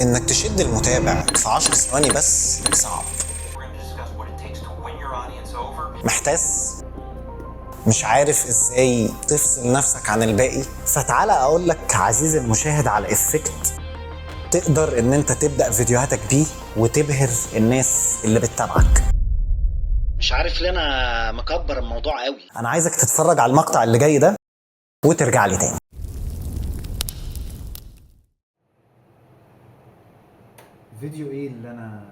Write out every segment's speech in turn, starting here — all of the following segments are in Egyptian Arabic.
انك تشد المتابع في 10 ثواني بس صعب. محتاس مش عارف ازاي تفصل نفسك عن الباقي، فتعالى اقول لك عزيزي المشاهد على effect تقدر ان انت تبدأ فيديوهاتك بيه وتبهر الناس اللي بتتابعك. مش عارف ليه انا مكبر الموضوع قوي. انا عايزك تتفرج على المقطع اللي جاي ده وترجع لي تاني. فيديو ايه اللي انا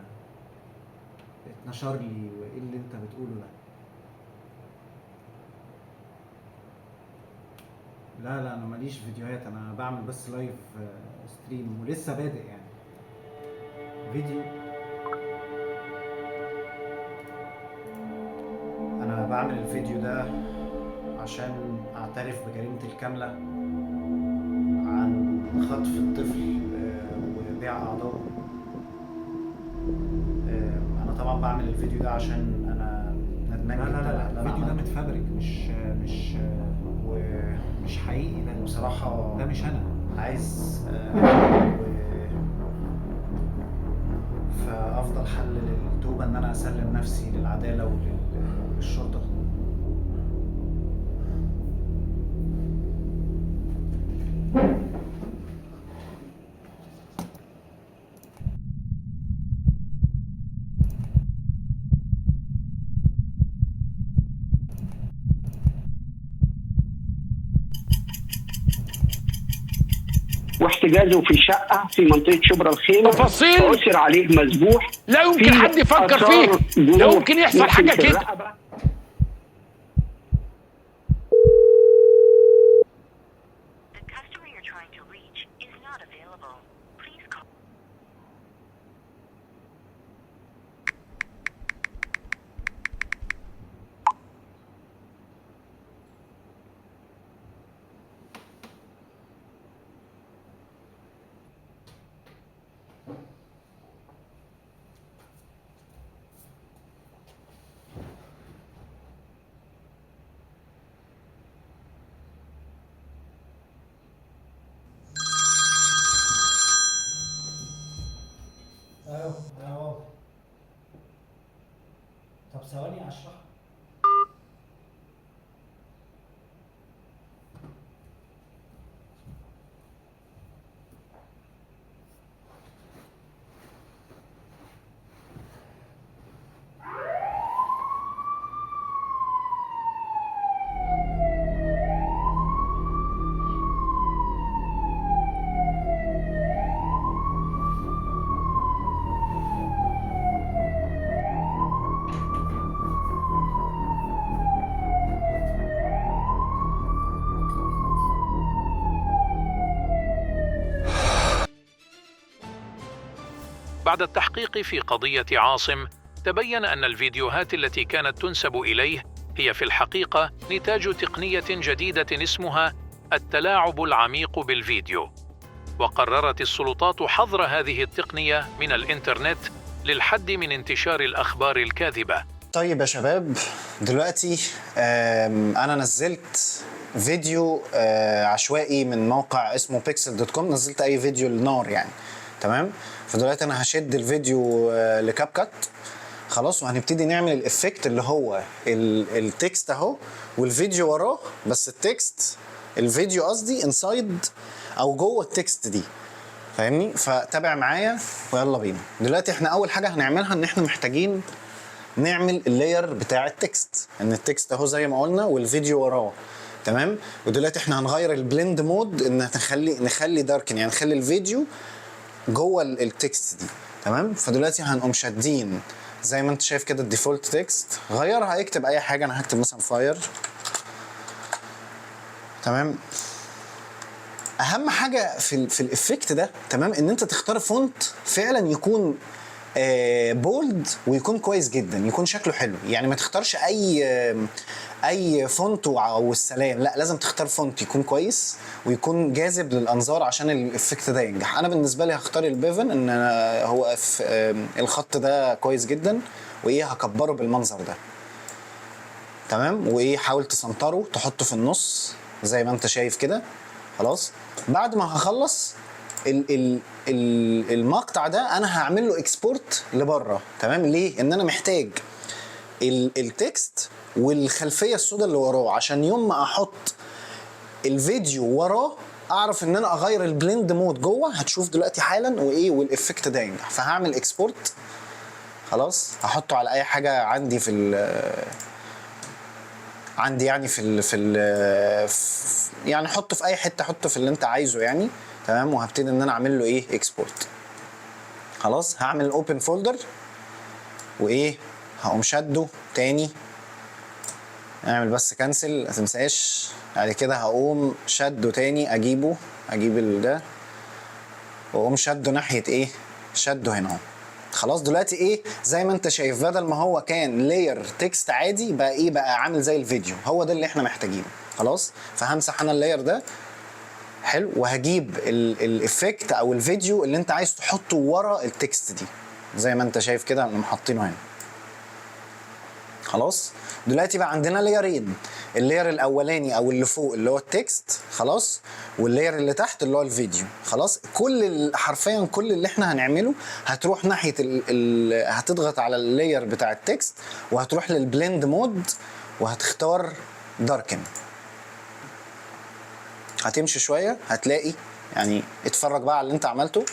اتنشر لي وايه اللي انت بتقوله ده؟ لا لا، انا ماليش فيديوهات، انا بعمل بس live stream ولسه بادئ يعني. فيديو انا بعمل الفيديو ده عشان اعترف بجريمتي الكاملة عن خطف الطفل وبيع اعضائه. انا طبعا بعمل الفيديو ده عشان انا ندمان لا جدا لا لا على اللي انا الفيديو ده عملته. متفبرك، مش مش حقيقي ده. وبصراحة ده مش انا. عايز فافضل حل للتوبة ان انا اسلم نفسي للعدالة وللشرطة. واحتجازه في شقة في منطقة شبرا الخيمة. تفاصيل عثر عليه مذبوح. لا يمكن في حد يفكر آثار فيه، لا جروح يمكن يحصل حاجة في كده. الرقبة. The customer you're trying to reach is not available. Please call. ايوه اهو. طب ثواني اشرح. بعد التحقيق في قضية عاصم، تبين أن الفيديوهات التي كانت تنسب إليه هي في الحقيقة نتاج تقنية جديدة اسمها التلاعب العميق بالفيديو. وقررت السلطات حظر هذه التقنية من الإنترنت للحد من انتشار الأخبار الكاذبة. طيب يا شباب، دلوقتي انا نزلت فيديو عشوائي من موقع اسمه pexels.com، نزلت اي فيديو للنار يعني، تمام؟ فدلوقتي انا هشد الفيديو ل CapCut خلاص، وهنبتدي نعمل ال effect اللي هو ال text اهو والفيديو وراه، بس ال text الفيديو قصدي inside او جوه ال text دي، فاهمني؟ فتابع معايا ويلا بينا. دلوقتي احنا اول حاجة هنعملها ان احنا محتاجين نعمل ال layer بتاع ال text، ان ال text اهو زي ما قلنا والفيديو وراه، تمام؟ ودلوقتي احنا هنغير ال blend mode ان نخلي darken، يعني نخلي الفيديو جوه ال text دي، تمام؟ فدلوقتي هنقوم شادين زي ما انت شايف كده ال default text، غيرها، اكتب اي حاجة، انا هكتب مثلا fire، تمام؟ اهم حاجة في ال effect ده، تمام، ان انت تختار font فعلا يكون bold ويكون كويس جدا، يكون شكله حلو، يعني ما تختارش اي font والسلام، لا لازم تختار font يكون كويس ويكون جاذب للانظار عشان ال effect ده ينجح. انا بالنسبة لي هختار ال Bevin، ان أنا هو الخط ده كويس جدا، وايه هكبره بالمنظر ده، تمام؟ وايه حاول تسنطره تحطه في النص زي ما انت شايف كده. خلاص، بعد ما هخلص ال ال ال المقطع ده انا هعمل له export لبره، تمام؟ ليه؟ ان انا محتاج ال text والخلفيه السوداء اللي وراه، عشان يوم ما احط الفيديو وراه اعرف ان انا اغير ال blend mode جوه. هتشوف دلوقتي حالا وايه، وال effect ده ينجح. فهعمل export، خلاص، هحطه على اي حاجة عندي في ال عندي يعني في ال يعني حطه في اي حته، حطه في اللي انت عايزه يعني، تمام؟ وهبتدي ان انا اعمل له ايه؟ export. خلاص، هعمل open folder وايه، هقوم شده تاني، اعمل بس cancel ما تنساش. بعد كده هقوم شده تاني، اجيبه، اجيب ده واقوم شده ناحية ايه؟ شده هنا اهو. خلاص، دلوقتي ايه؟ زي ما انت شايف، بدل ما هو كان layer text عادي بقى ايه؟ بقى عامل زي الفيديو. هو ده اللي احنا محتاجينه. خلاص، فهمسح انا ال layer ده، حلو، وهجيب ال effect او الفيديو اللي انت عايز تحطه ورا ال text دي، زي ما انت شايف كده انا حاطينه هنا. خلاص، دلوقتي بقى عندنا layer ين: ال layer الاولاني او اللي فوق اللي هو ال text، خلاص، وال layer اللي تحت اللي هو الفيديو. خلاص، حرفيا كل اللي احنا هنعمله هتروح ناحية ال ال هتضغط على ال layer بتاع ال text وهتروح لل blend mode وهتختار darken. هتمشي شويه، هتلاقي يعني، اتفرج بقى على اللي انت عملته،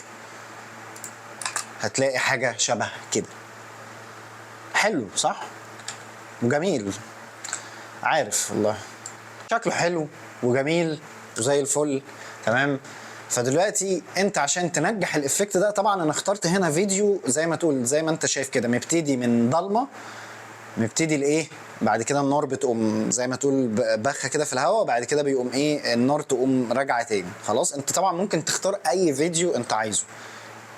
هتلاقي حاجة شبه كده. حلو صح؟ وجميل، عارف والله شكله حلو وجميل وزي الفل، تمام؟ فدلوقتي انت عشان تنجح ال effect ده، طبعا انا اخترت هنا فيديو زي ما تقول، زي ما انت شايف كده، مبتدي من ضلمه، مبتدي لايه، بعد كده النار بتقوم زي ما تقول بخه كده في الهواء، وبعد كده بيقوم ايه؟ النار تقوم راجعه تاني. خلاص، انت طبعا ممكن تختار اي فيديو انت عايزه،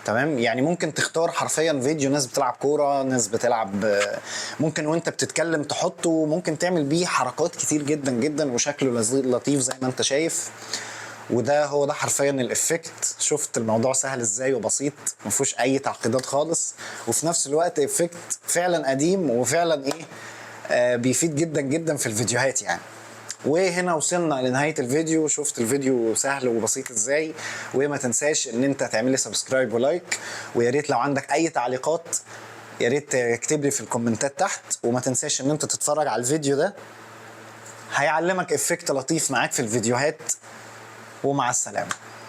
تمام؟ يعني ممكن تختار حرفيا فيديو ناس بتلعب كوره، ناس بتلعب، ممكن وانت بتتكلم تحطه، ممكن تعمل بيه حركات كتير جدا جدا، وشكله لطيف زي ما انت شايف. وده هو ده حرفيا ال effect. شفت الموضوع سهل ازاي وبسيط؟ ما فيهوش اي تعقيدات خالص، وفي نفس الوقت effect فعلا قديم وفعلا ايه بيفيد جدا جدا في الفيديوهات يعني. وهنا وصلنا لنهاية الفيديو. شفت الفيديو سهل وبسيط ازاي؟ وما تنساش ان انت تعمل لي subscribe و like، ويا ريت لو عندك اي تعليقات يا ريت تكتب لي في ال comment ات تحت. وما تنساش ان انت تتفرج على الفيديو ده، هيعلمك effect لطيف معاك في الفيديوهات. ومع السلامة.